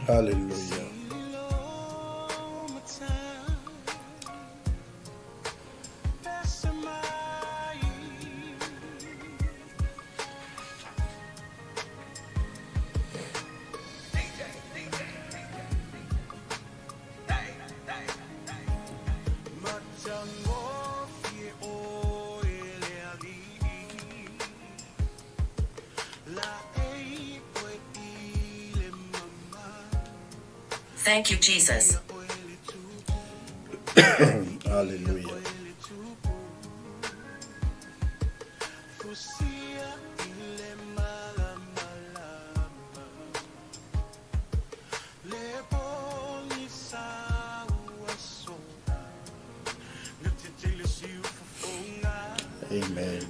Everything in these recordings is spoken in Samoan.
Hallelujah. Thank you Jesus. Hallelujah. Amen.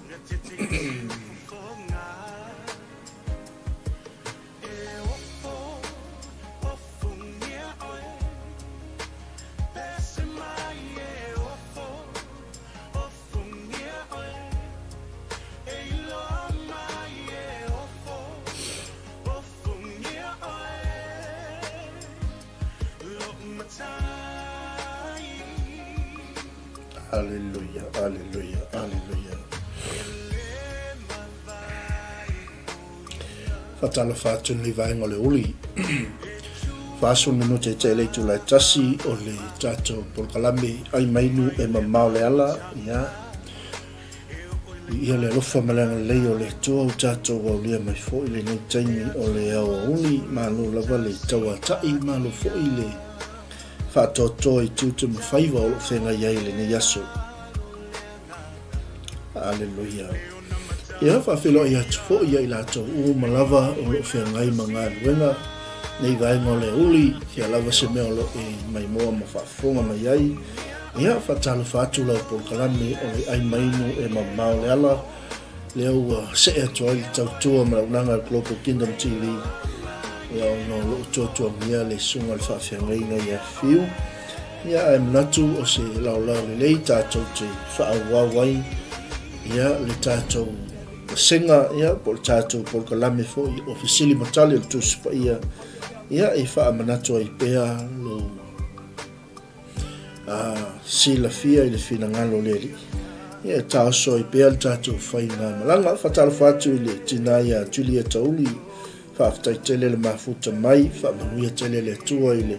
Hallelujah, hallelujah, hallelujah. Whatalofa atu nei vaenga o le uli. Whaaso minute te lei tūlai tasi o le tātou polokalame ai mainu e mamao le ala. Ia. Viia le alofa ma le agalelei o le Atua ua tatou aulia mai foi lenei taimi o le aoauli, malo lava le tauata'i, malo foi le faatoatoa i tiute ma faiva o lo o feagai ai i lenei aso. Aleluia. Ia, faafeiloai atu foi ia i latou uma lava o lo o feagai ma galuega nei vaega o le aouli, fia lava se mea o lo o e maimoa ma faafofoga mai ai. Ia, faatalofa atu lau polokalame o le ai mainu e mamao le ala, lea ua see atu ai le tautua ma le auaunaga a le Global Kingdom TV, ia ona o loo tuatuagia le susuga i le faafeagaiga ia Fiu. Ia, ae manatu o se laolao lelei tatou te faaauau ai ia le tatou vasega, ia po o le tatou polokalame foi o Fesili ma Tali o le Tusi Paia, ia e faamanatu ai pea lo A silafia i le finagalo o le Alii, ia e taoso ai pea le tatou faigamalaga. Faatalofa atu i le tina ia Julieta Uli, faafetai tele le mafuta mai, faamanuia tele le Atua i le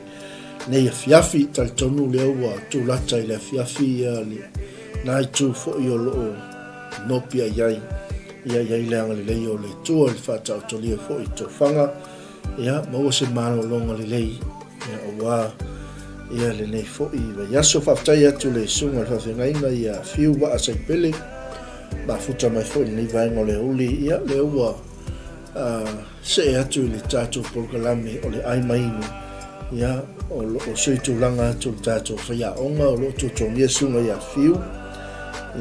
nei afiafi. Talitonu lea ua tulata i le afiafi ia le na itu foi o loo nopiai ai, ia i ai le agalelei o le Atua i le faataotolia foi i tofaga. Ia, maua se malologa lelei, ia, aua ia lenei foi vaiaso. Faafetai atu le susuga i le faafeagaiga ia Fiu Vaa Saipele, mafuta mai foi lenei vaega o le aoauli, ia, lea ua uh, see atu i le tatou polokalame o le ai mainu, ia, o lo o sui tulaga atu le tatou faiaoga, o lo o tuatuagia susuga ia Fiu,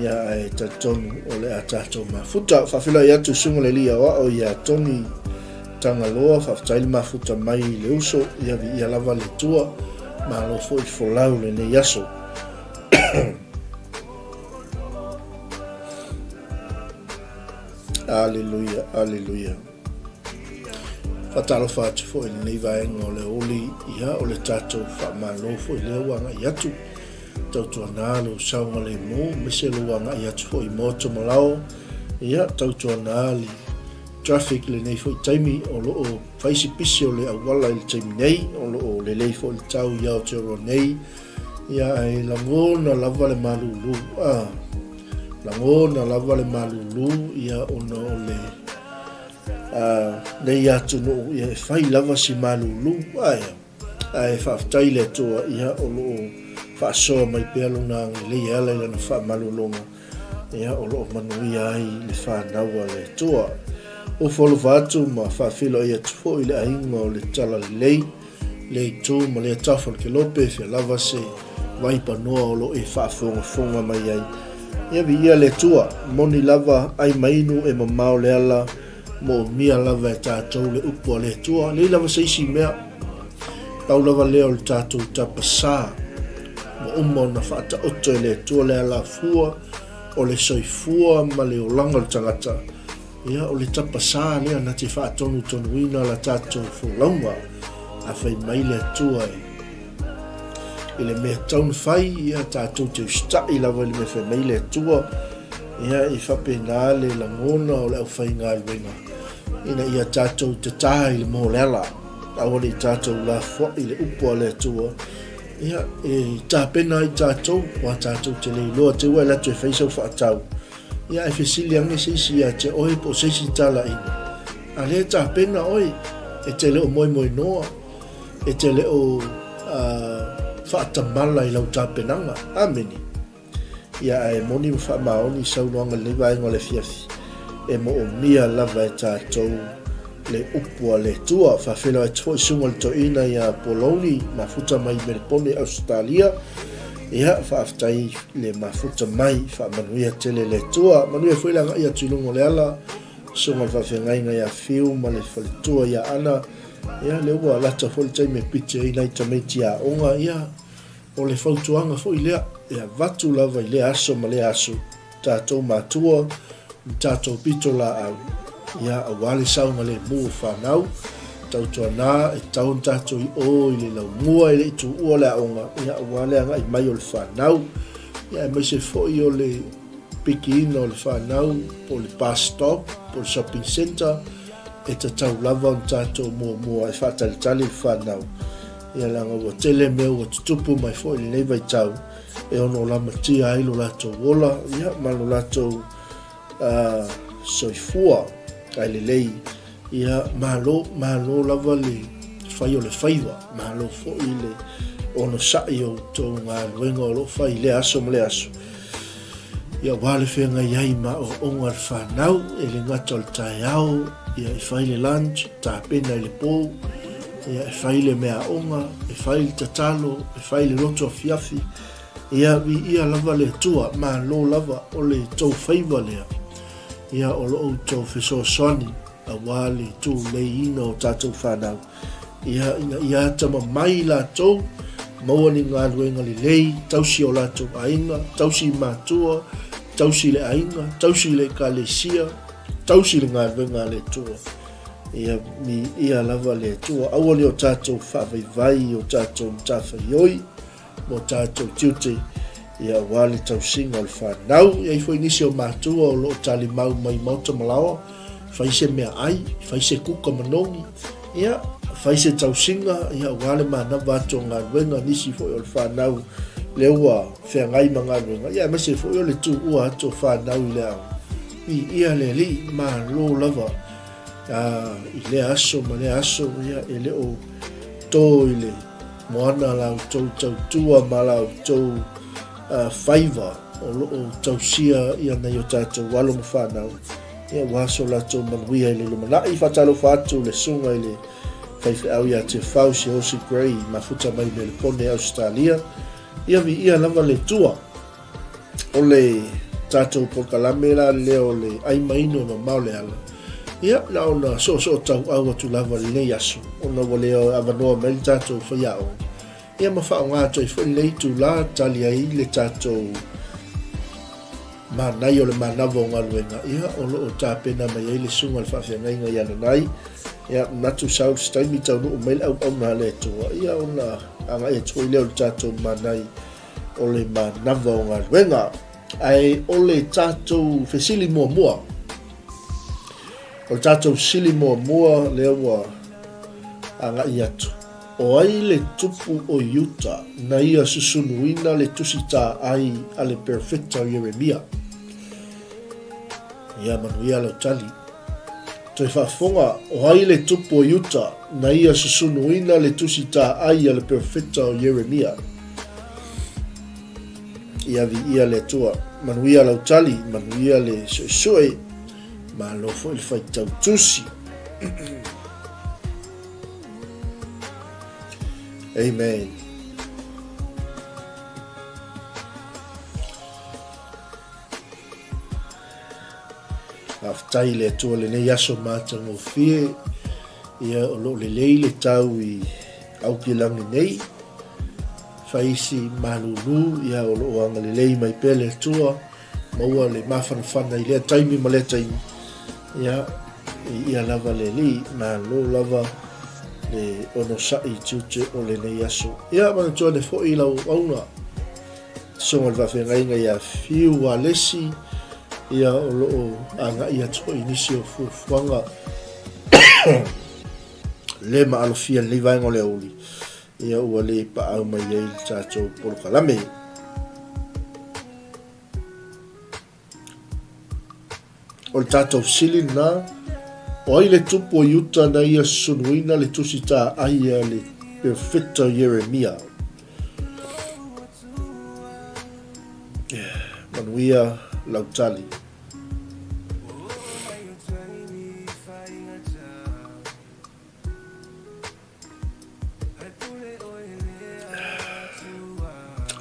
ia, ae talitonu o le a tatou mafuta. Faafeiloai atu susuga le alii aoao ia Tony Tagaloa, faafetai le mafuta mai i le uso, ia viia lava le Atua, malo foi folau lenei aso. Aleluia, aleluia. Faatalofa atu foi i lenei vaega o le aoauli, ia o le tatou faamalo foi lea ua agai atu. Tautuana lou saogalemu, aemaise lou agai atu foi i maota ma lao, ia tautuana le Traffic lenei foi taimi, o lo o fai si pisi o le auala i le taimi nei, o lo o lelei foi le tau i Aotearoa nei, ia ae lagona lava le malulu, a, lagona lava le malulu, ia ona o le, a, nei atunuu, ia e fai lava si malulu, ae, ae faafetai i le Atua, ia o lo o faasoa mai pea lona agalelei e ala i lana faamalologa. Ia, o lo o manuia ai le fanau a le Atua. Ofo alofa atu ma faafeiloai atu foi i le aiga o le Talalelei, lea itu ma lea tafa o le kelope, fia lava se vaipanoa o lo o e faafogafoga mai ai. Ia viia le Atua, moni lava ai mainu e mamao le ala, moomia lava e tatou le upu a le Atua. Leai lava se isi mea, pau lava lea o le tatou tapasā, ua uma ona faataoto e le Atua le alafua o le soifua ma le olaga o le tagata. Ia, o le tapasā lea na te faatonutonuina la tatou folauga, a fai mai le Atua e i le mea tatau na fai, ia tatou te usitai lava i le mea fai mai le Atua, ia e faapena le lagona o le aufaigaluega ina ia tatou tatā i le moa o le ala, aua ne i tatou lafoai le upu a le Atua, ia e tapena ai tatou, aua tatou te le iloa te ua e alu atu e fai sau faatau, Ia ae fesili ane se isi ia te oe po o se isi talaiga, a lea e tapena oe, e te le o moemoenoa, e te le o faatamala i lau tapenaga. Amene. Ia ae moni ma faamaoni saunoaga i lenei vaega o le afiafi, e moomia lava e tatou le upu a le Atua. Faafeiloai atu foi susuga i le toeaina ia Poloni, mafuta mai Melepone, Ausetalia. Ia, faafetai le mafuta mai, faamanuia tele le Atua. Manuia foi le agai atu i luga o le ala, susuga i le faafeagaiga ia Fiu ma le faletua ia Ana. Ia, lea ua lata foi le taimi e pite ai nai tamaiti aoga. Ia, O le fautuaga foi lea, e avatu lava i lea aso ma lea aso, tatou matua ma tatou pitolaau, ia, aua le saogalemu o fanau, tautuana e tatau ona tatou i o i le laumua e le i tuua le aoga, ia, aua le agai mai o le fanau, ia, aemaise foi o le pikiina o le fanau po o le bus stop po o le shopping centre, e tatau lava ona tatou muamua e faatalitali le fanau. Ia leaga ua tele mea ua tutupu mai foi i lenei vaitau e ono lamatia ai lo latou ola ia, ma lo latou soifua. Ae lelei, ia, malo, malo lava le fai o le faiva, malo foi le onosai o outou galuega o lo o fai i lea aso ma lea aso. Ia aua le feagai ai ma aoaoga a le fanau, e le gata o le taeao, ia e fai le lunch, tapena i le po, ia e fai le meaaoga, e fai le tatalo, e fai le loto afiafi, ia viia lava le Atua, malo lava o le tou faiva lea, ia o lo outou fesoasoani aua le tuleiina o tatou fanau. Ia, ina ia atamamai latou, maua ni galuega lelei, tausi o latou aiga, tausi i matua, tausi i le aiga, tausi i le ekalesia, tausi i le galuega a le Atua. Ia, viia lava le Atua. Aua ne i o tatou faavaivai i o tatou matafaioi, mo tatou tiute, ia aua le tausiga o le fanau. E i ai foi nisi o matua o lo o talimau mai maota ma laoa, fai se meaai, fai se kuka manogi, ia, fai se tausiga, ia aua le manava atu o galuega, nisi foi o le fanau lea ua feagai ma galuega, ia aemaise foi o le tuua atu o fanau i le aoga. Viia le Alii, malo lava i lea aso ma lea aso, ia e le o to i le Moana la outou tautua ma la outou faiva o lo o tausia ia nai o tatou alo ma fanau, ia aua so latou manuia i le lumanai. Faatalofa atu le susuga i le faifeau ia Tefau Siaosi Gray, mafuta mai Melepone, Ausetalia. Ia viia lava le Atua. O le tatou polokalame la lea o le ai ma inu e mamao le ala, ia na ona soosoo tauau atu lava i lenei aso ona ua le avanoa mai le tatou faiaoga, ia ma faaaoga atu ai foi lenei itula tali ai le tatou manaia o le manava o galuega, ia o lo o tapena mai ai le susuga i le faafeagaiga i Ananai. Ia manatu sau se taimi taunuu mai le auauna a le Atua, ia ona agai atu foi lea o le tatou manai o le manava o galuega. Ae o le tatou fesili muamua, o le tatou fesili muamua lea ua agai atu, o ai le tupu o Iuta na ia susunuina le Tusi Taai a le Perofeta o Ieremia? Ia manuia lau tali. Toe faafofoga, o ai le tupu o Iuta na ia susunuina le Tusi Taai a le Perofeta o Ieremia? Ia viia le Atua. Manuia lau tali, manuia le suesue, malo foi le faitau tusi. Amen. Faafetai i le Atua lenei aso matagofie, ia o lo o lelei le tau i Aukilani nei, fai isi malulu, ia o lo o agalelei mai pea le Atua, maua le mafanafana i lea taimi ma lea taimi. Ia, viia lava le Alii, malo lava le onosai i tiute o lenei aso. Ia, manatua ane foi lau auauna, Susuga i le Faafeagaiga ia Fiu Alesi, ia o lo o agai atu foi i nisi o fuafuaga le maalofia i lenei vaega o le aoauli, ia ua le paau mai ai le tatou polokalame. O le tatou fesili lena, o ai le tupu o Iuta na ia sunuina le tusi tā'ai a le perofeta Ieremia? Manuia lau tali.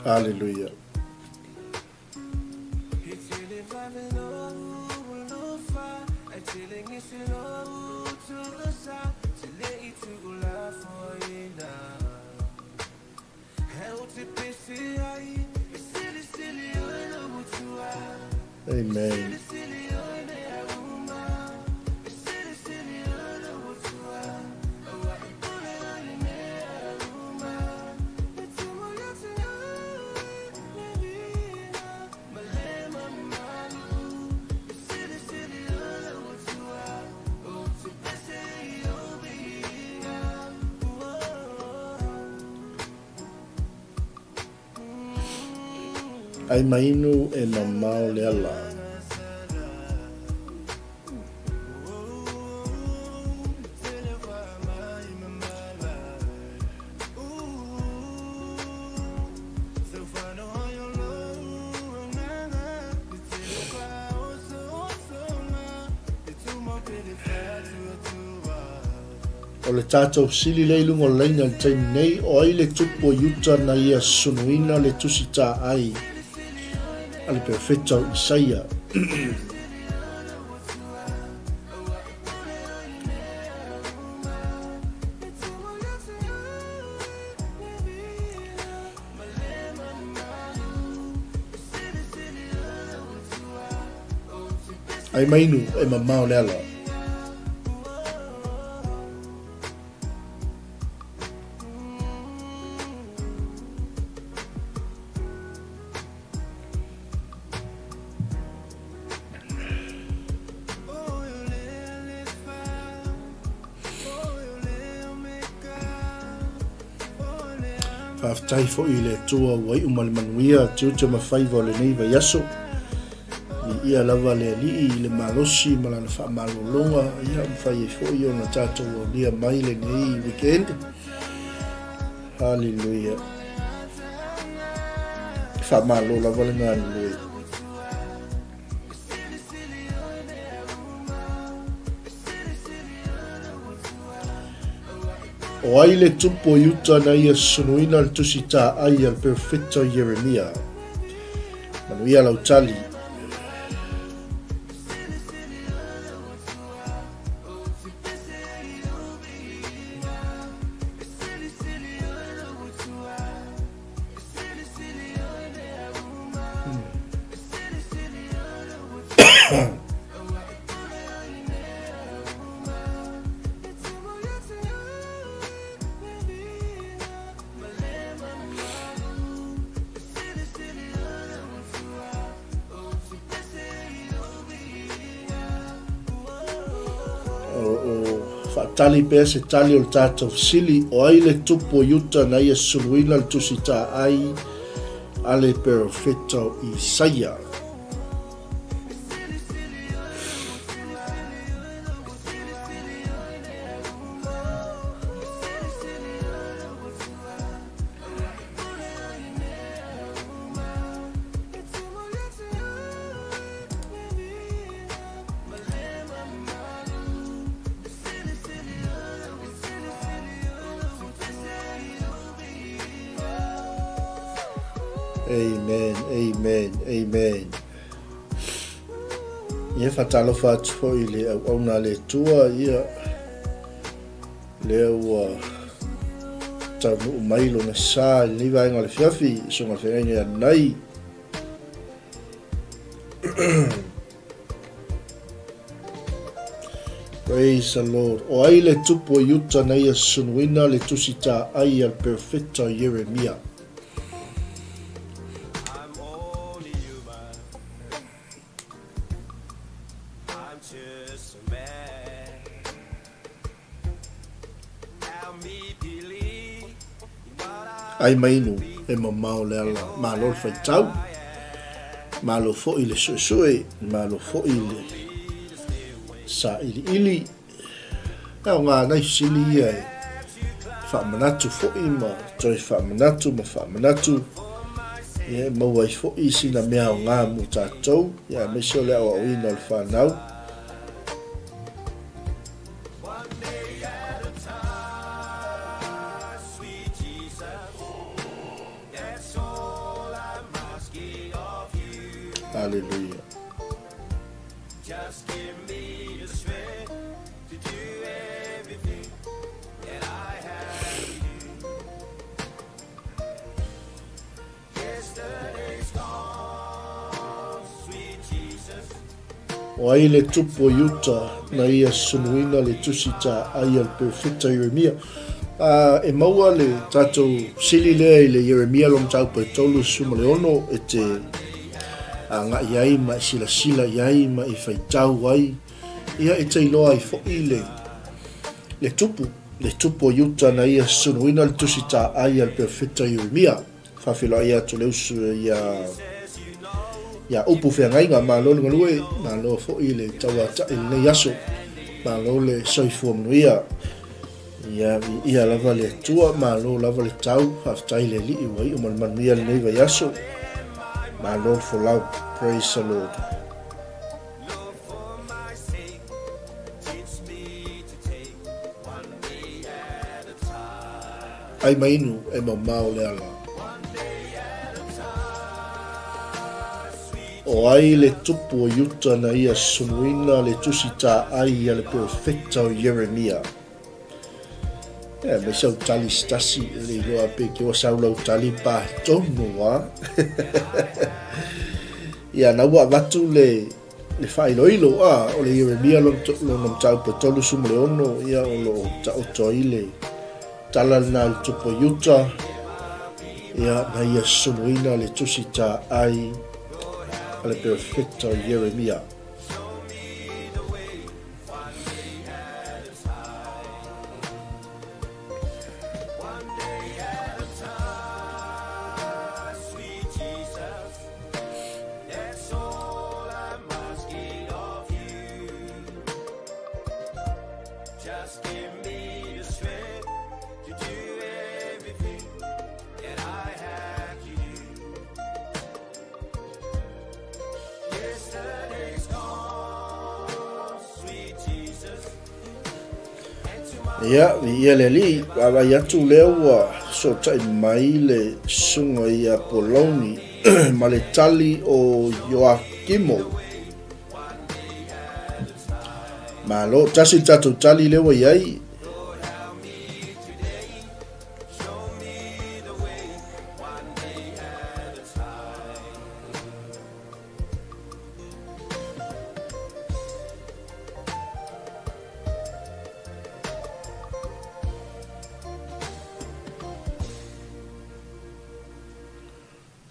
Aleluia. Amen. Ai mainu e mamao le ala. O le tatou fesili lea i luga o le laina i le taimi nei, o ai le tupu o Iuta na ia sunuina le tusi tā'ai a le perofeta o Isaia? Ai mainu e mamao le ala. Faafetai foi i le Atua ua iu ma le manuia tiute ma faiva o lenei vaiaso. Viia lava le Alii i le malosi ma lana faamalologa, ia mafai ai foi ona tatou aulia mai lenei weekend. Haleluia. Faamalo lava le galulue. O ai le tupu o Iuta na ia sunuina le tusi tā'ai a le perofeta Ieremia? Manuia lau tali. O faatali pea se tali o le tatou fesili, o ai le tupu o Iuta na ia suluina le tusi tā'ai a le perofeta o Isaia? Amen, amen, amen. Ia whatalofa atu foi i le auauna a le Atua, ia lea ua taunuu mai lona sa i lenei vaega o le afiafi, Susuga i le Feagaiga ia Nai. Praise the Lord. O ai le tupu o Iuta na ia sunuina le tusi tā ai a le perofeta o Ieremia? Ai mainu e mamao le ala malo le faitau, malo foi le suesue, malo foi le sailiili. E aoga nai fesili ia e faamanatu foi ma toe faamanatu ma faamanatu ia e maua ai foi sina mea aoga mo tatou, ia aemaise o le aoaoina o le fanau. Hallelujah. O ai le tupu o Iuta na ia sunuina le tusi tā ai a le perofeta Ieremia? A, e maua le tatou sili lea i le Ieremia lona mataupu e 36 e te agai ai ma e silasila i ai ma e faitau ai, ia e te iloa ai foi le, le tupu, le tupu o Iuta na ia sunuina le tusi tā ai a le perofeta Ieremia. Faafeiloai atu le uso ia ia Upu Feagaiga, malo le galue, malo foi le tauatai i lenei aso, malo le soifua manuia. Ia viia lava le Atua, malo lava le tau, faafetai le Alii ua iu ma le manuia lenei vaiaso. Malo le folau, praise the Lord. Ai mainu e mamao le ala. O ai le tupu o Iuta na ia sunuina le tusi tā ai a le perofeta o Ieremia? Ia, mai sau tali se tasi, e le iloa pe ke ua sau lau tali pa tonu a. Ia, na ua avatu le, le faailoilo, a, o le Ieremia lona, lona mataupu e 36, ia, o lo o taoto ai le tala lena i le tupu o Iuta, ia, na ia suluina le tusi tā ai a le perofeta o Ieremia. Ia, viia le Alii, vaavaai atu lea ua sootai mai le susuga ia Polauni ma le tali o Ioakimo. Malo, tasi le tatou tali lea ua i ai.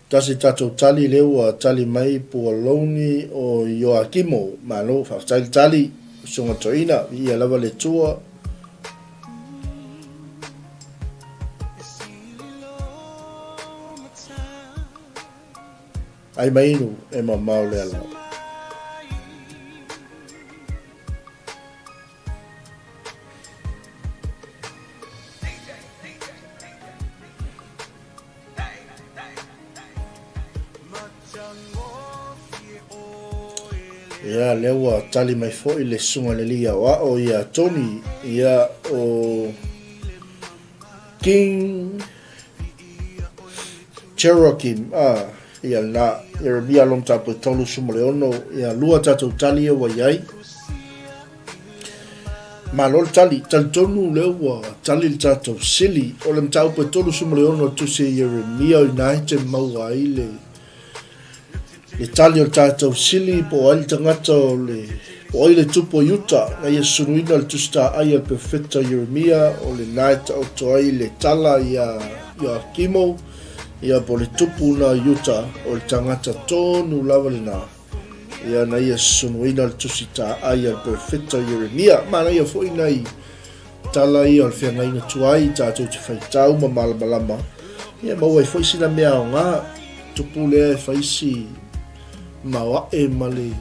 Tasi tatou tali lea ua tali mai Pualouni o Ioakimo. Malo, faafetai le tali, Usuga Toeaina, viia lava le Atua. Ai mainu e mamao le ala. Ia, lea ua tali mai foi le susuga i le alii aoao ia Tony, ia o King Cherokee, ah, ia lena, Ieremia lona mataupu e 36, ia lua tatou tali ia ua i ai. Malo le tali, talitonu lea ua tali le tatou sili. O le mataupu e 36 o le tusi a Ieremia o ina e te maua ai le, le tali o le tatou sili po o ai le tagata o le O ai le tupu o Iuta, na ia sunuina le Tusi Tā'ai a le Perofeta Ieremia, o lena e taoto ai le tala iā Ioakimo, ia po o le tupu na o Iuta, o le tagata tonu lava lena, ia na ia sunuina le Tusi Tā'ai a le Perofeta Ieremia. Manaia foi nai tala ia o le feagaiga tuai tatou te faitau ma malamalama, ia maua ai foi sina mea aoga, tupu lea e fai si maoae ma le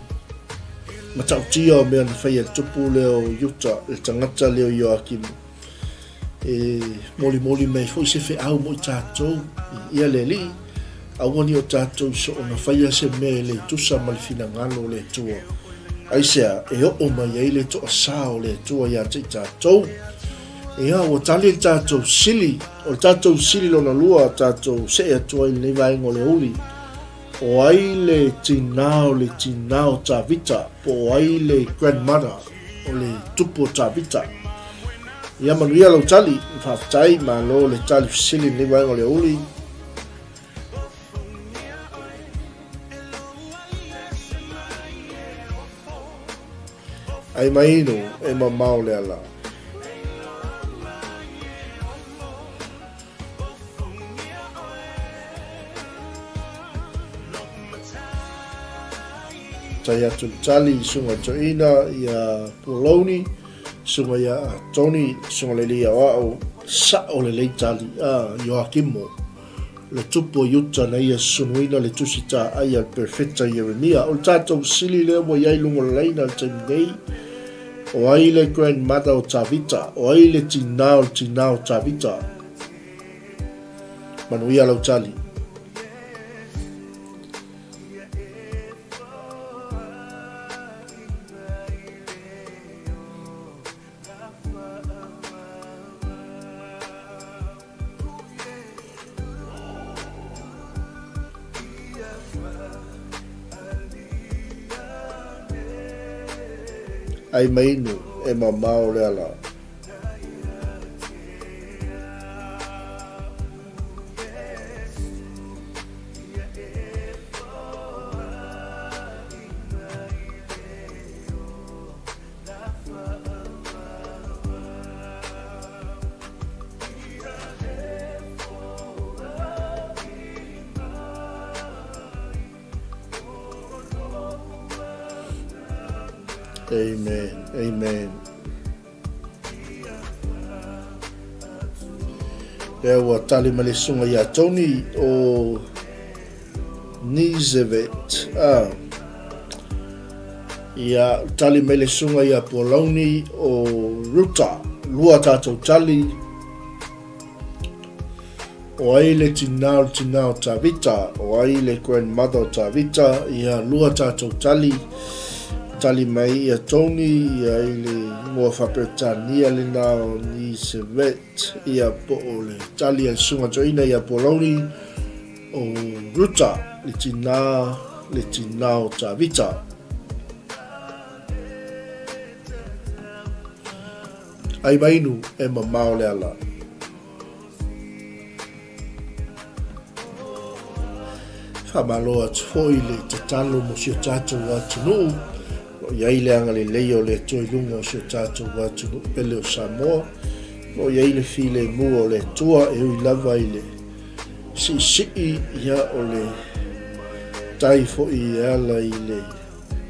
matautia o mea na faia e le tupu lea o Iuta, le tagata lea o Ioakimo, e molimoli mai foi se feau mo i tatou, ia le Alii, aua ne i o tatou soona faia se mea e le tusa ma le finagalo o le Atua. Aisea e oo mai ai le toasā o le Atua ia te i tatou? Ia, ua tali le tatou sili, o le tatou sili lona lua, tatou see atu ai i lenei vaega o le aoauli. O ai le tinā o le tinā o Tavita, po o ai le grandmother o le tupu o Tavita? Ia manuia lau tali, faafetai, malo le tali fesili i lenei vaega o le aoauli. Ai mainu e mamao le ala. Tai atu le tali i suga toeaina ia Pualauni, suga ia Tony, suga lelei ia Oa'u, sa'o lelei tali a Ioakimo, le tupu o Iuta na ia sunuina le tusi tā'ai a le perofeta Ieremia. O le tatou sili lea ua i ai i luga o le laina i le taimi nei, o ai le grandmother o Tavita? O ai le tinā o le tinā o Tavita? Manuia lau tali. Ai mainu e mamao le ala. Amen. Amen. Lea ua tali mai le susuga ia Tony o Nizevet. Ah. Ia tali mai le susuga ia Polauni o Ruta. Lua tatou tali. O ai le tinā o le tinā o Tavita, o ai le grandmother o Tavita, ia lua tatou tali, tali mai ia Tony, ia i le ingoa faa-Peretania lena o Nisevet, ia po o le tali a le Susuga Toeaina ia Polauni, o Ruta, le tinā, le tinā o Tavita. Ai mainu e mamao le ala. Faamalo atu foi le tatalo mo si o tatou atunuu. O lo o i ai le agalelei o le Atua i luga o si o tatou atunuu pele o Samoa. O lo o i ai le filemu o le Atua e ui lava i le siisii ia o le tai foi e ala i le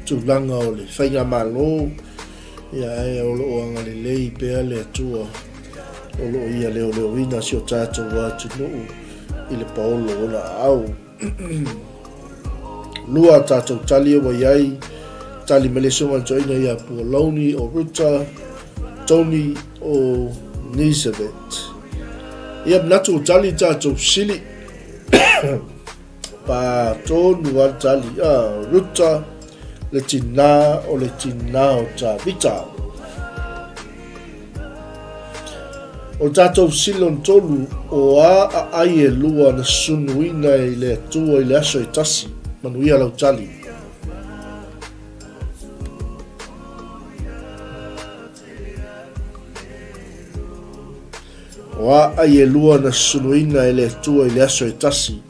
tulaga o le faigamalo. Ia, ae o lo o agalelei pea le Atua o lo o Ia leoleoina si o tatou atunuu i le paolo o Ona aao. Lua a tatou tali e ua i ai, tali mai le Susuga i le Toeaina ia Pualauni o Ruta, Tony o Nisevet. Ia manatu ua tali tatou sili. Pā tonu a le tali a Ruta, le tinā o le tinā o Tavita. O le tatou Silon tolu, o a aai e lua na sunuina i le Atua i le aso e tasi, manuia lau tali. O a ai e lua na sunuina e le Atua i le aso e tasi.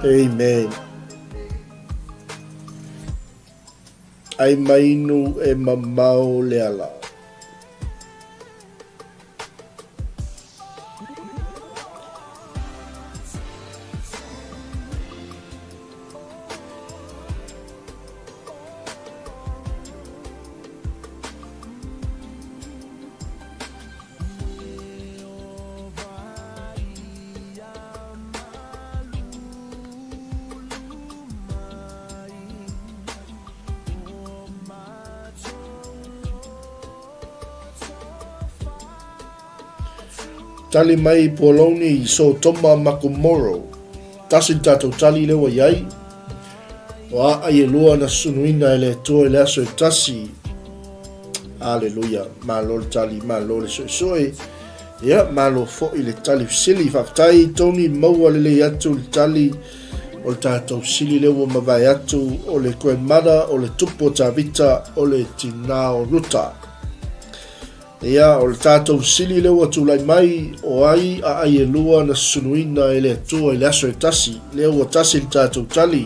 Amen. Ai mainu e mamao le ala. Tali mai Pualauni i Sotoma ma Komoro. Tasi le tatou tali lea ua i ai. O a ai e lua na sunuina e le Atua i le aso e tasi. Aleluia. Malo le tali, malo le soesoe. Ia, malo foi le tali fesili. Faafetai Tony, maua lelei atu le tali o le tatou sili lea ua mavae atu o le grandmother o le tupu o Tavita o le tinā o Ruta. Ia, o le tatou sili lea ua tulai mai, o ai a ai e lua na sunuina e le Atua i le aso e tasi, lea ua tasi le tatou tali.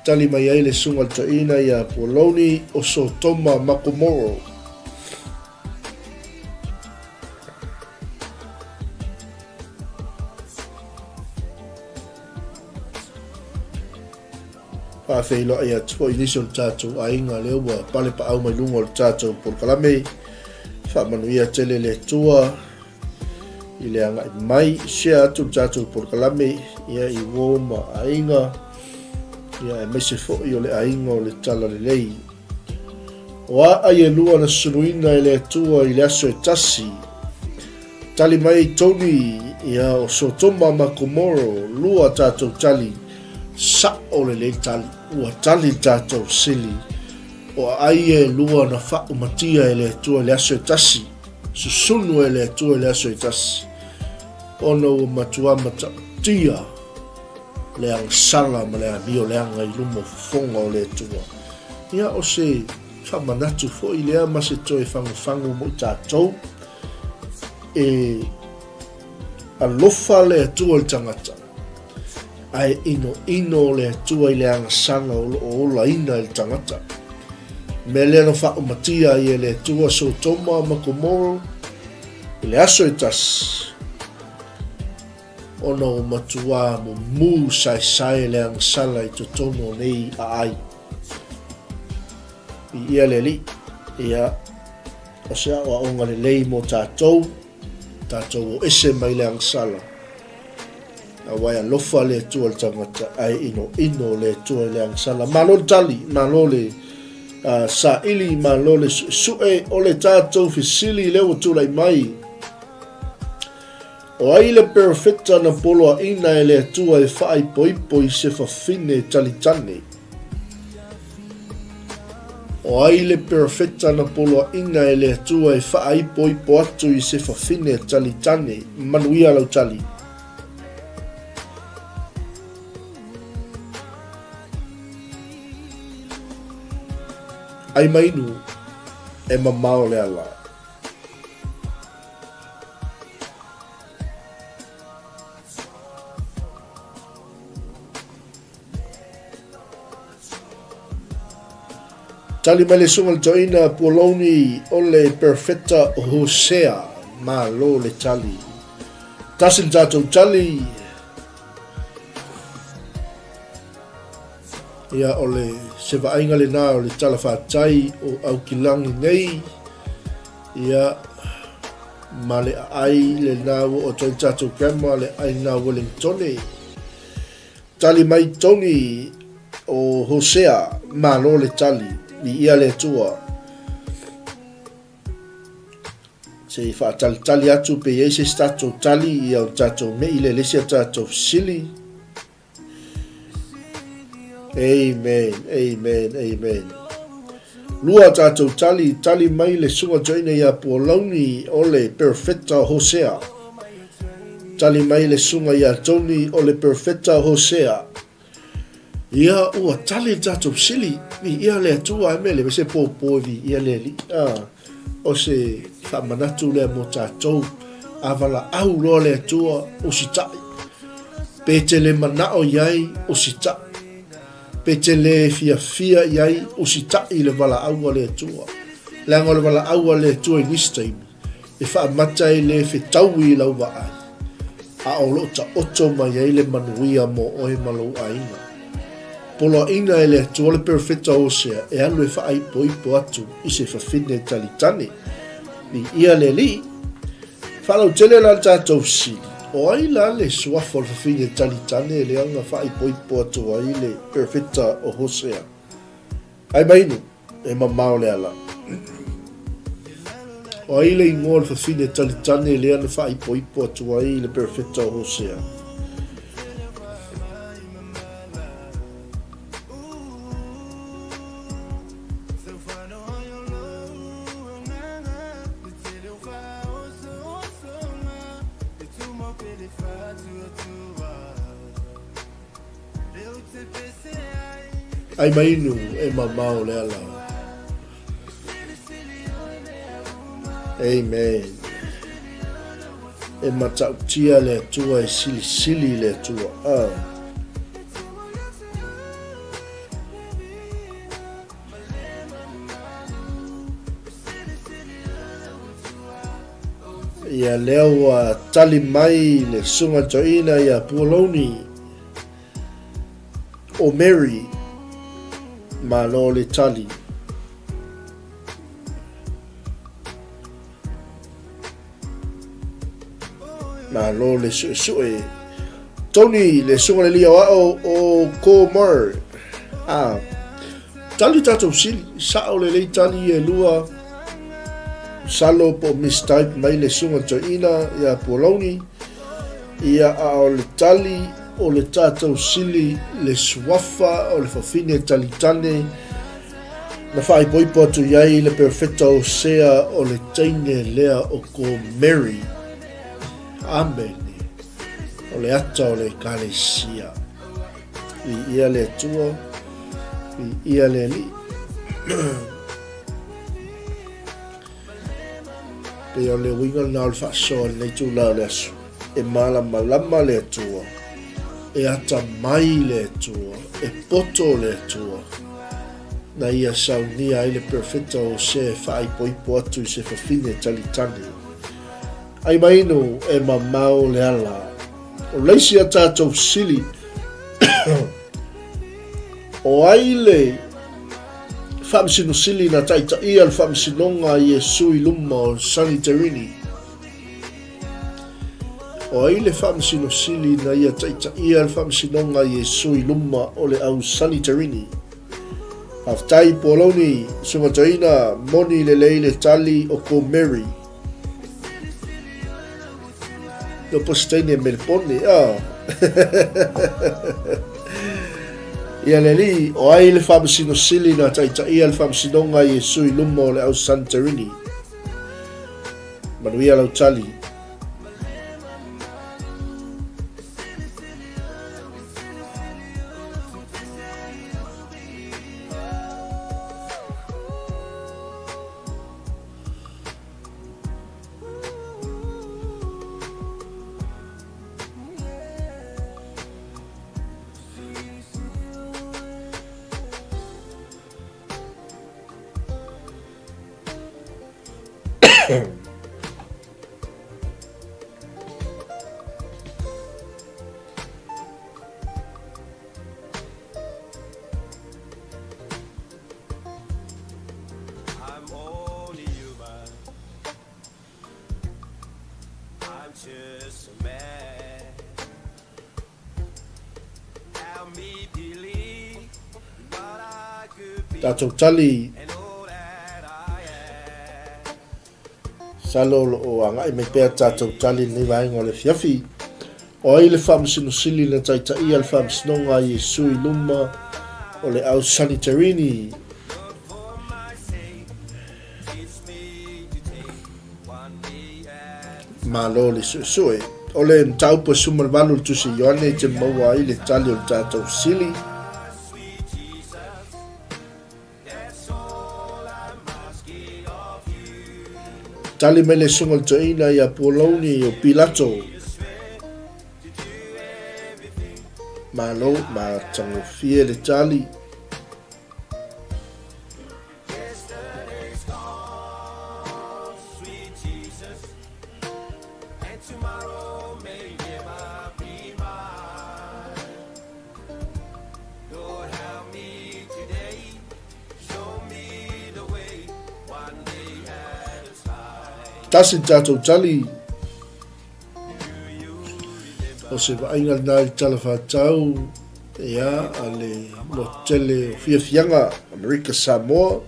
Tali mai ai le susuga i le toeaina ia Pualoni o Sotoma ma Komoro. Faafeiloai atu foi i nisi o le tatou aiga lea ua palepaau mai luga o le tatou polokalame. Faamanuia tele le Atua i le agai mai. Share atu le tatou polokalame ia i uo ma aiga, ia aemaise foi o le aiga o le Talalelei. O a ai e lua na suluina e le Atua i le aso e tasi. Tali mai Tony, ia o Sotoma ma Komoro, lua tatou tali, sa'o lelei tali, ua tali le tatou sili. O aai e lua na faaumatia e le Atua i le aso e tasi, susunu e le Atua i le aso e tasi, ona ua matua matautia le agasala ma le amio leaga i luma o fofoga o le Atua. Ia, o se faamanatu foi lea ma se toe fagufagu mo i tatou, e alofa le Atua i le tagata, ae inoino le Atua i le agasala o lo o olaina i le tagata. Mea lea na faaumatia ai e le Atua Sotoma ma Komoro i le aso e tasi, ona ua matuā mumu saesae le agasala i totonu o nei aai. Viia le Alii, ia, o se aoaoga lelei mo tatou, tatou o ese mai le agasala. Aua e alofa le Atua i le tagata, ae inoino le Atua i le agasala. Malo le tali, malo le uh, saili, malo le suesue o le tatou fesili lea ua tulai mai. O ai le perofeta na poloaina e le Atua e faaipoipo i se fafine talitane? O ai le perofeta na poloaina e le Atua e faaipoipo atu i se fafine talitane? Manuia lau tali. Ai mainu, e mamao le ala. Tali mai le susuga i le toeaina Puolouni o le Perfeta Hosea. Malo le tali. Tasi le tatou tali. Ia o le se vaaiga lena o le tala fatai o Aukilagi nei. Ia ma le aai lena ua oo atu ai le tatou grandma le aai lena o Wellingtone. Tali mai Tony o Hosea, malo le tali, viia le Atua. Se i faatalitali atu pe i ai se isi tatou tali ia o tatou mei le le isi a tatou fesili. Amen, amen, amen. Lua tatou tali, tali mai le susuga toeaina ia Pualauni o le Perfeta Hosea. Tali mai le susuga ia Tony o le Perfeta Hosea. Ia ua tali le tatou fesili, viia le Atua e mele, se pōpō e viia le Alii. Ah, o se faamanatu lea mo tatou, a valaau loa le Atua, usitai. Pe te le manao i ai, usitaʻi. Pe te le fiafia i ai, usitaʻi le valaau a le Atua. Leaga o le valaau a le Atua i nisi taimi, e faamata e le fetaui i lau vaai, a o lo o taoto mai ai le manuia mo oe ma lou aiga. Poloaiga e le Atua le perofeta o Hosea e alu e faaipoipo atu i se fafine talitane. Viia le Alii! Faalautele la le tatou fesili, o ai la le suafa o le fafine talitane lea na faaipoipo atu ai le perofeta o Hosea? Ai mainu, e mamao le ala. O ai le igoa o le fafine talitane lea na faaipoipo atu ai le perofeta o Hosea? Ai mainu e mamao le ala. Amen. E matautia le Atua e silisili le Atua. Ah. Ia lea ua tali mai le susuga toeaina ia Puolouni o Mary, malo le tali. Malo le suesue. Tony, le susuga le lia o ao o Komar. Ah, tali tatou sili, sao lelei tali e lua. Salo po mistype mai le susuga toeaina ia Puolouni. Ia a o le tali o le tatou sili le suafa o le fafine talitane na faaipoipo atu i ai le perofeta Hosea o le teine lea o ko Mary. Amene. O le ata o le Ekalesia. Viia le Atua, viia le Alii. Pei o le uiga lena o le faasoa i lenei itula o le aso. E malamalama le Atua, e atamai le Atua, e poto le Atua, na ia saunia ai le perofeta o Hosea e faaipoipo atu i se fafine talitane. Ai mainu e mamao le ala. O le isi a tatou fesili, o ai le Faamasino Sili na taitaia le faamasinoga a Iesu i luma o Saniterini? O ai le Faamasino Sili na ia taitaia le faamasinoga a Iesu i luma o le au Saniterini? Faafetai Pualoni, Susuga Toeaina, moni lelei le tali o ko Mary. No Positaine e Melepone, ah. Ia le alii, o ai le Faamasino Sili na taitaia le faamasinoga a Iesu i luma o le au Santerini? Manuia lau tali. Tatou tali Salo o lo o agai mai pea tatou tali i lenei vaega o le afiafi. O ai le Faamasino Sili na taitaia le faamasinoga a Iesu i luma o le au Saniterini? Malo le suesue. O le mataupu e 18 o le Tusi a Ioane e te maua ai le tali o le tatou fesili. Tali mai le susuga i le toeaina ia Pualauni o Pilato. Malo, matagofie le tali. Tasi le tatou tali. O se vaaiga lena i le Tala Faatatau ia, a le motu tele o Fiafiaga, Amerika Samoa,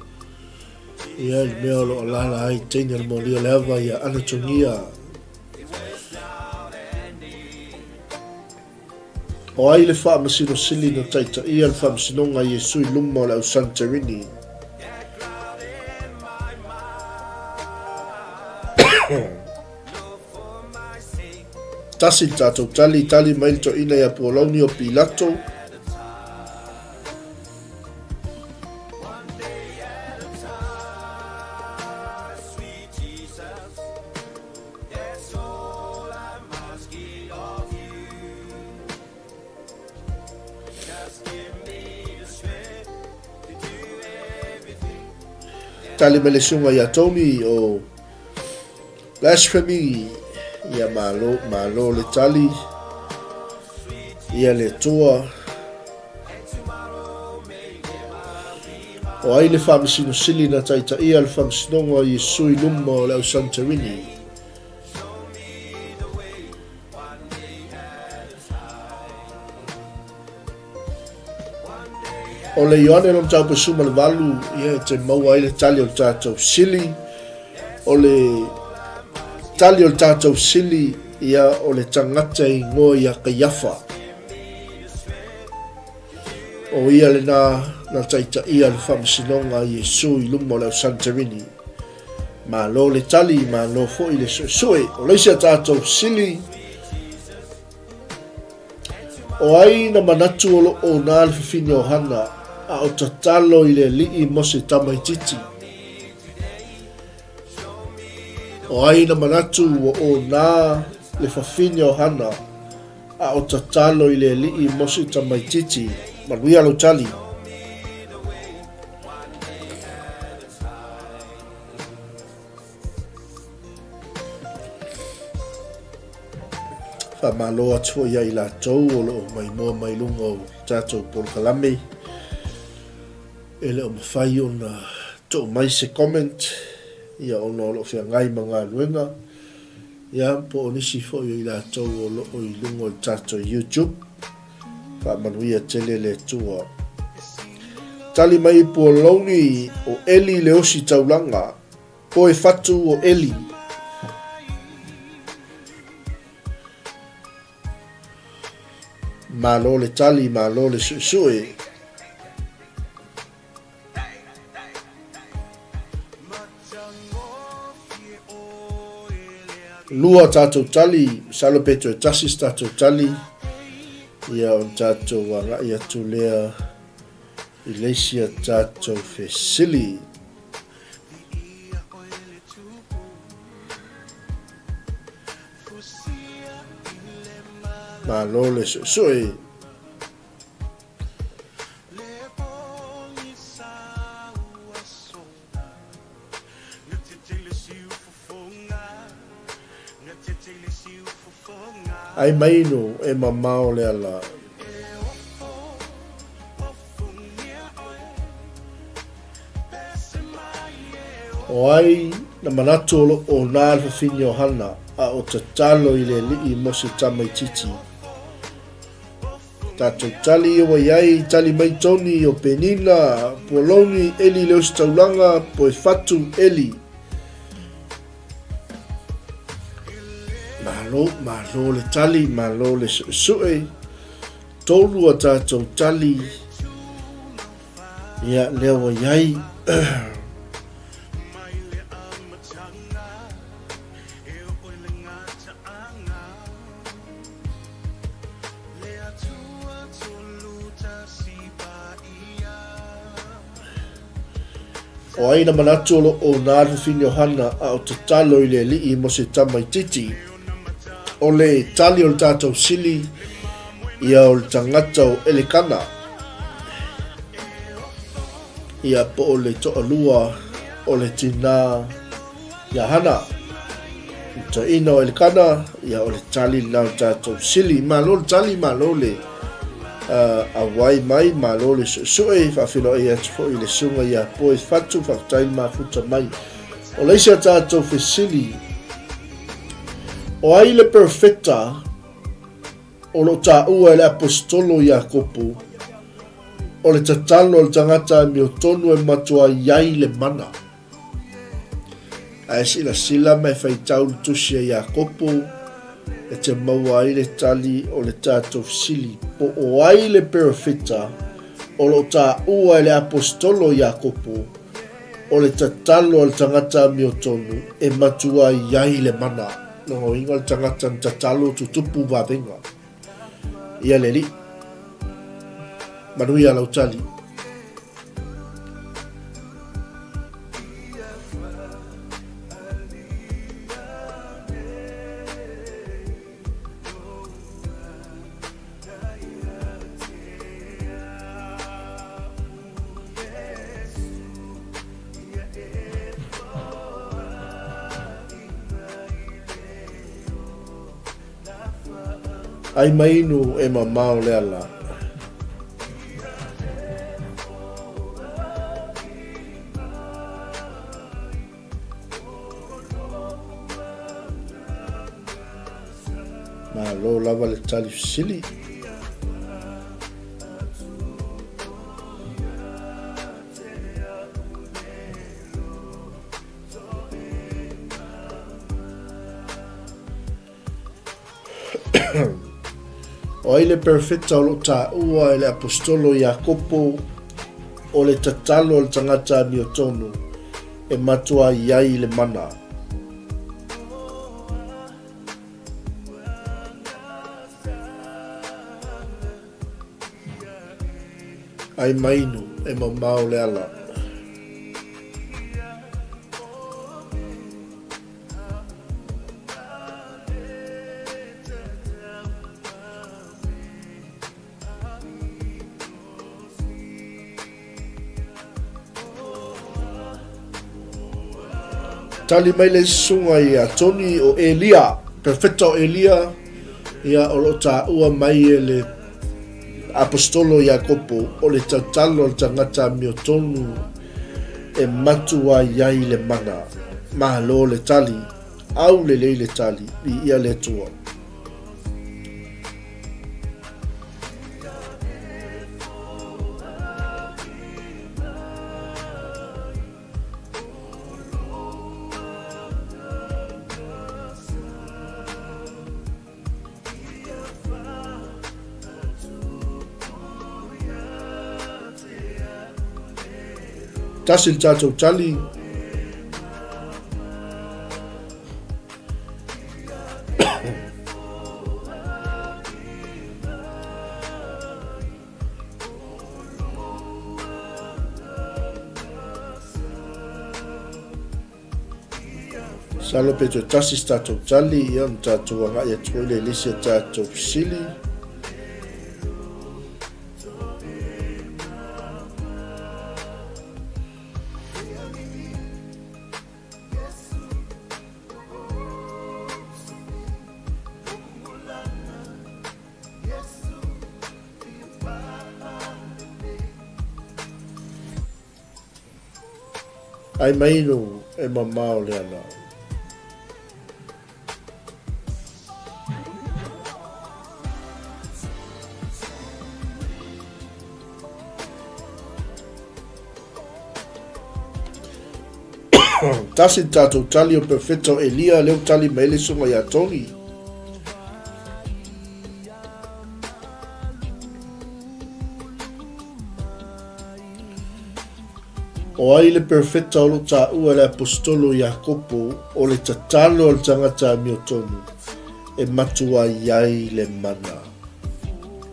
ia, i le mea o lo o alaala ai teine o le molia o le ava ia Anatongia. O ai le Faamasino Sili na taitaia le Faamasinoga a Iesu i luma o le au Saniterini? Tasi le tatou tali, tali mai le toeaina ia Pualauni o Pilato. Tali mai le susuga ia Tony o Blasphemy ia malo malo le tali ia le Atua o ai le faamasino sili na taitaia le faamasinoga o Iesu i luma o le au Santorini. O le Ioane lona mataupu e 18, ia e te maua ai le tali o le tatou sili. O le tali o le tatou sili, ia o le tagata e igoa ia Kaiafa. O ia lena na taitaia le faamasinoga a Iesu i luma o le au Santerini. Malo le tali, malo foi le suesue. O le isi a tatou sili, O ai na manatu o lo o na le fafine o Hana, a o tatalo i le Alii mo se tamaititi? O ai na manatu ua o na le fafine o Hana, a o tatalo i le Alii mo se tamaititi? Manuia lou tali. Faamalo atu foi ia i latou o lo o maimoa mai luga o tatou polokalame. E le o mafai ona tuu mai se comment ia ona o lo o feagai ma galuega ia po o nisi foi o i latou o lo o i luga o le tatou YouTube. Faamanuia tele le Atua. Tali mai Pualauni o Eli le osi taulaga. Poe fatu o Eli. Malo le tali, malo le suesue. Lua tatou tali, masalo pe toe tasi se tatou tali, ia ona tatou agai atu lea i le isi a tatou fesili. Malo le suesue. Ai mai inu e mamao le ala. O ai na manatu o lo o nā le fafine o Hana, a o tatalo i le Alii mo se tamaititi. Tatou tali ia ua i ai, tali mai Tony o Penina, Pualauni, Eli le Ositaulaga, Poefatu, Eli. Malo, malo le tali, malo le suesue. Tolu a tatou tali. Ia, lea ua i ai. O ai na manatu o lo o nā le fafine o Hana a o tatalo i le Alii mo se tamaititi? O le tali o le tatou sili, Ia o le tagata o Elekana, ia po o le toalua o le tinā iā Hana. Le toeaina o Elekana, ia o le tali lena o le tatou sili. Malo le tali, malo le auai mai, malo le suesue, faafeiloai atu foi i le susuga ia Poe Fatu, faafetai le mafuta mai. O le isi a tatou fesili, o ai le perfecta O lo o taua e le Aposetolo Iakopo, o le tatalo a le tagata amiotonu e matua i ai le mana. Ae silasila ma e faitau le tusi a Iakopo e te maua ai le tali o le tatou fesili po o ai le perofeta o lo o taua e le Aposetolo Iakopo o le tatalo a le tagata amiotonu e matua i ai le mana. Lona uiga o le tagata na tatalo tutupu vavega. Ia le Alii. Manuia lau tali. Ai mai inu e mamao le ala. Malo lava le tali fesili. O ai le perofeta o lo o taua e le Aposetolo Iakopo o le tatalo a le tagata amiotonu e matua i ai le mana? Ai mainu e mamao le ala. Tali mai le susuga ia Tony o Elia, perfecta o Elia, ia o lo o taua mai e le Aposetolo Iakopo, o le tautalo a le tagata amiotonu e matua i ai le mana. Malo le tali, au lelei le tali, viia le Atua. Tasi le tatou tali. Masalo pe toe tasi se tatou tali, ia ona tatou agai atu foi lea i le isi a tatou fesili. Ai mai inu e mamao le ala. Tasi le tatou tali o Perfecto Elia lea ua tali mai le susuga ia Tony. O ai le perfeta o lo o taua e le Aposetolo Iakopo o le tatalo a le tagata amiotonu e matua i ai le mana.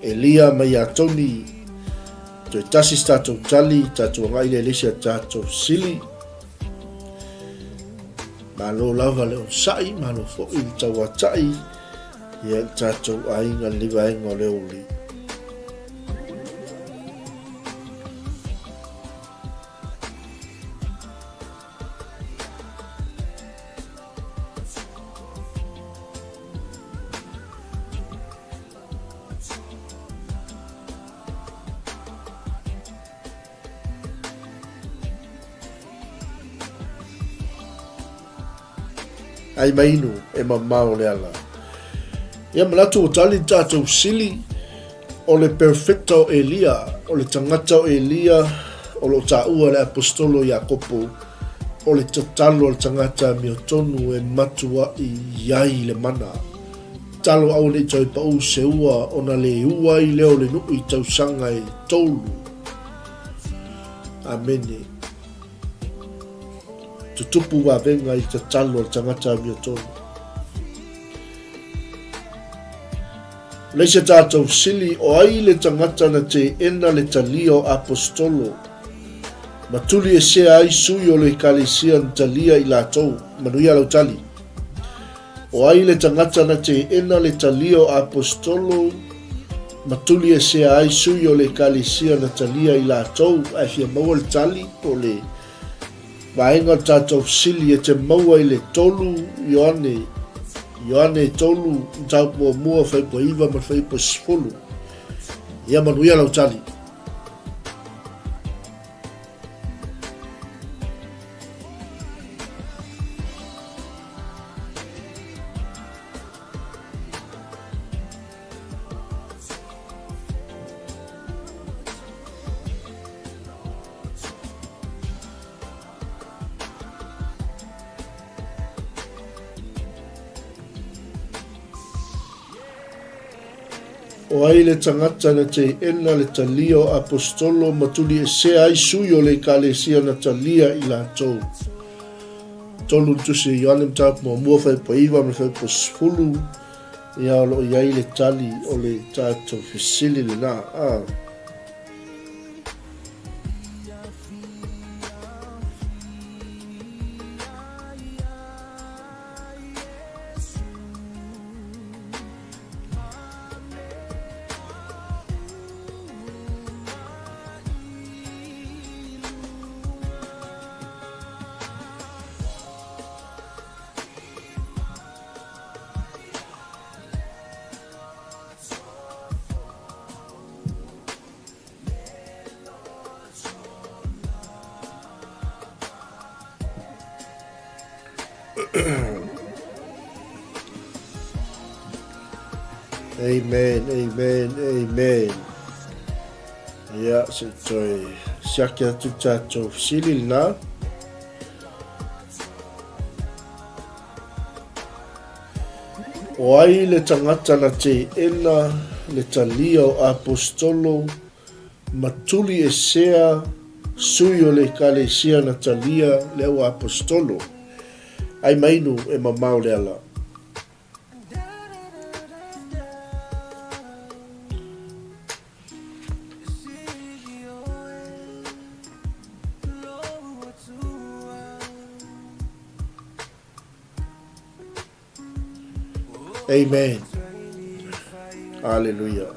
Elia mai ia Tony, toe tasi se tatou tali, tatou agai lea i le isi a tatou fesili. Malo lava le onosai, malo foi le tauatai, ia le tatou aiga le vaega o le aoauli. Ai mainu e mamao le ala. Ia manatu ua tali le tatou sili o le perfecta o Elia, o le tagata o Elia o lo o taua le Aposetolo Iakopo, o le tatalo a le tagata amiotonu e matua'i i ai le mana. Talo aua ne i toe pau se ua ona le ua ai lea o le nuu i tausaga e toulu. Amene. Tutupu vavega i tatalo a le tagata amiotonu. Le isi a tatou fesili, o ai le tagata na teena le talia o Aposetolo ma tuliesea ai sui o le Ekalesia na talia i latou? Manuia lau tali. O ai le tagata na teena le talia o Aposetolo ma tuliesea ai sui o le Ekalesia na talia i latou? Ae fia maua le tali po o le Vaega o le tatou fesili e te maua i le 3 Ioane, Ioane 3, mataupu muamua, fuaiupu 9 ma le fuaiupu 10. Ia manuia lau tali. O ai le tagata na teena le talia o Aposetolo ma tuliesea ai sui o le Ekalesia na talia i latou? 3 le Tusi a Ioane Mataupu Muamua Fuaiupu 9 ma le Fuaiupu 10. Ia o lo o i ai le tali o le tatou fesili lena. Ah. Amen, amen, amen. Ia, se i toe siaki atu tatou fesili lena. O ai le tagata na teena le talia o Aposetolo ma tuliesea sui o le Ekalesia na talia le au Aposetolo? Ai mainu e mamao le ala. Amen. Hallelujah.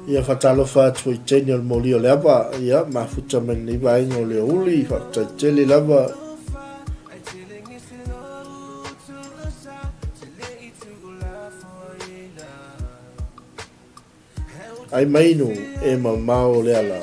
Ia whatalofa atu i tēnei o le mōli o le ava, ia, mafuta mai nei vaenga o le uli, whakatai tele lava. Ai mainu e mamao le ala.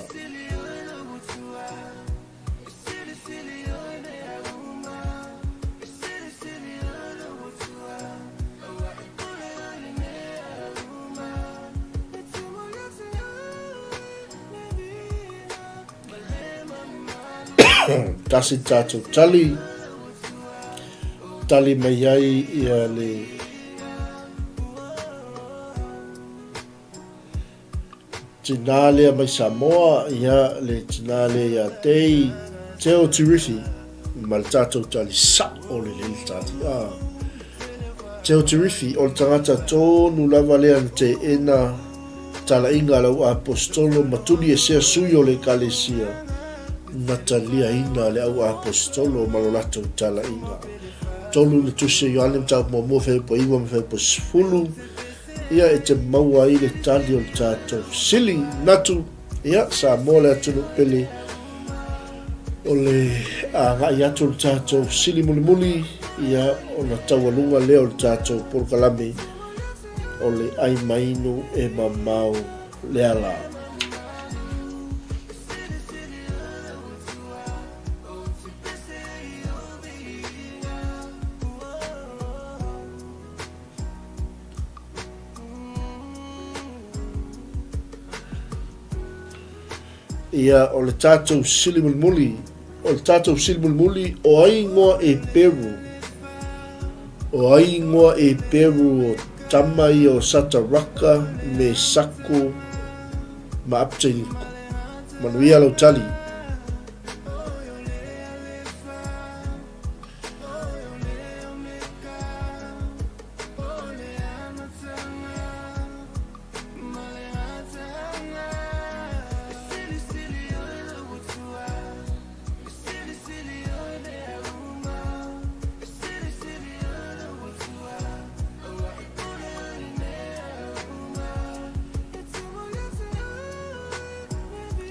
Tasi tatou tali, tali mai ai ia le Tinā lea mai Samoa, ia le tinā lea ia Tei, Teo Tirifi, ma le tatou tali sa'o lelei le tali. Ah. Teo Tirifi, o le tagata tonu lava lea na teena talaiga a lau aposetolo ma tuliesea sui o le ekalesia na taliaina le au aposetolo ma lo latou talaiga. Tolu le tusi a Ioane mataupu muamua fuaiupu 9 ma fuaiupu 10. Ia e te maua ai le tali o le tatou fesili. Manatu, ia, Samoa le atunuu pele o le agai atu o le tatou fesili mulimuli, ia, ona taualuga lea o le tatou polokalame o le ai mainu e mamao le ala. Ia, o le tatou sili mulimuli, o le tatou sili mulimuli, o ai ingoa Eperu? O ai ingoa Eperu o tama ia o Sataraka, Mesako ma Apteniko? Manuia lau tali.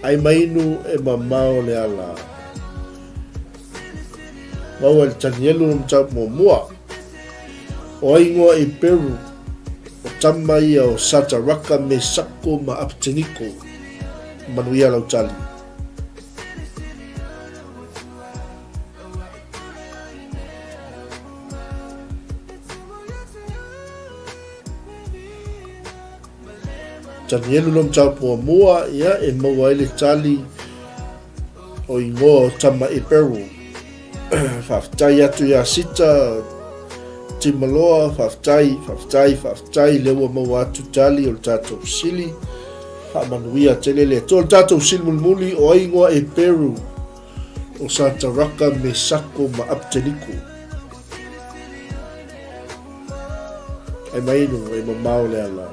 Ai mainu e mamao le ala. Maua i le Tanielu le mataupu muamua. O ai ingoa i Peru, o tama ia o Sataraka, Mesako ma Apeteniko. Manuia lau tali. Tanielu lo mataupu muamua, ia e maua ai le tali o ingoa o tama i Peru. Faafetai atu iā Sita Timaloa, faafetai, faafetai, faafetai, lea ua maua atu tali o le tatou fesili. Faamanuia tele le Atua. O le tatou fesili mulimuli, o ai ingoa e Peru o Sataraka, Mesako ma Apteniko? Ai mainu, e mamao le ala.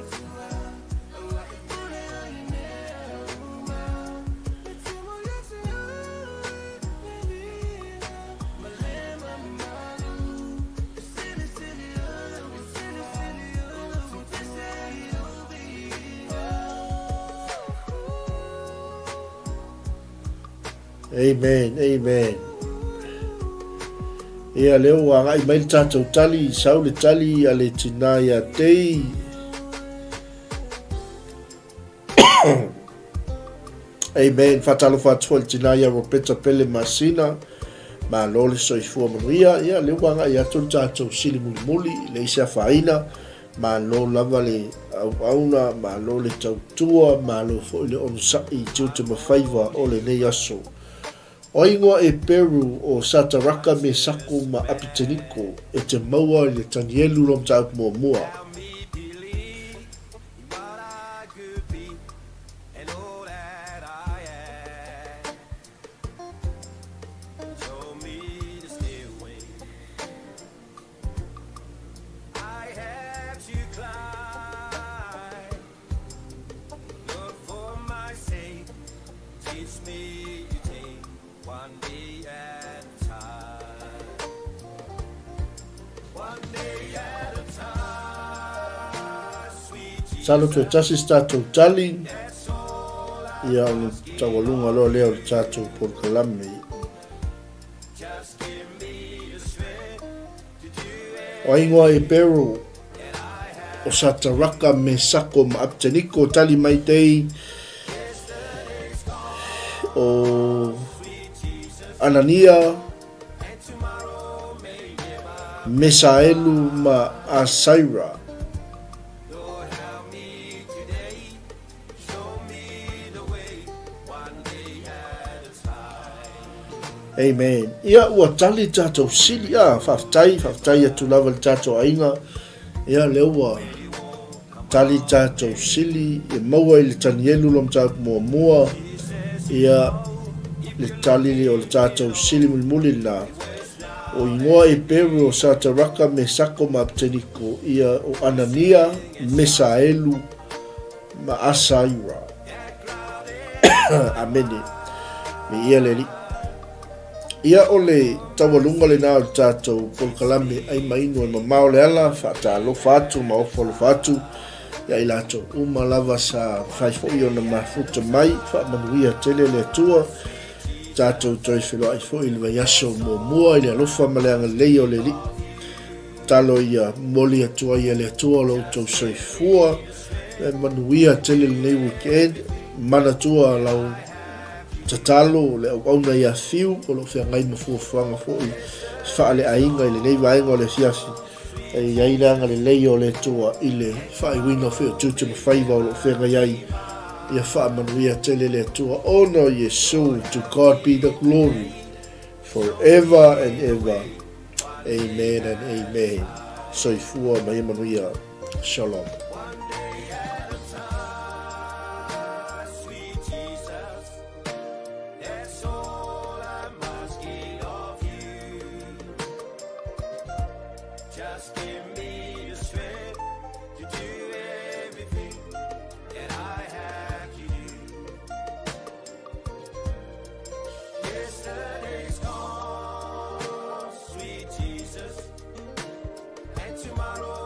Amen, amen. Ia lea ua agai mai le tatou tali, sau le tali a le tinā ia Tei. Amen. Faatalofa atu foi i le tinā ia Ropeta Pele Masina. Malo le soifua manuia. Ia, lea ua agai atu le tatou sili mulimuli, leai se afaina. Malo lava le auauna, malo le tautua, malo foi le onosai i tiute ma faiva o lenei aso. O ai ingoa Eperu o Sataraka, Mesako ma Apiteniko e te maua i le Tanielu lo mataupu muamua. Masalo toe tasi se tatou tali, ia ona taualuga loa lea o le tatou polokalame. O ai ingoa e Beryl, o Sataraka, Mesako ma Abteniko, tali mai tei o Anania, Mesaelu ma Asaira. Amen. Ia, ua tali tatou sili. Ah, faafetai, faafetai atu lava i le tatou aiga. Ia, lea ua tali tatou sili e maua i le Tanielu lo mataupu muamua. Ia, le tali o le tatou sili mulimuli lena. O ingoa e Peru o Sataraka, Mesako ma Abteniko, ia o Anania, Mesaelu, ma Asaira. Amene. Viia le Alii. Ia o le taualuga lena o le tatou polokalame ai ma inu e mamao le ala, faatalofa atu ma ofo alofa atu ia i latou uma lava sa mafai foi ona mafuta mai, faamanuia tele le Atua. Tatou toe feloai foi i le vaiaso muamua i le alofa ma le agalelei o le Alii. Tatalo ia momoli atu ai e le Atua lo outou soifua e manuia tele lenei weekend. Manatua lau tatalo le auauna ia Fiu o lo o feagai ma fuafuaga foi faaleaiga i lenei vaega o le afiafi. E i ai le agalelei o le Atua i le faaiuina foi o tiute ma faiva o lo o feagai ai. Ia faamanuia tele le Atua ona o Iesu. To God be the glory forever and ever. Amen and amen. Soifua ma ia manuia. Shalom. Just give me the strength to do everything that I have to do. Yesterday's gone, sweet Jesus, and tomorrow.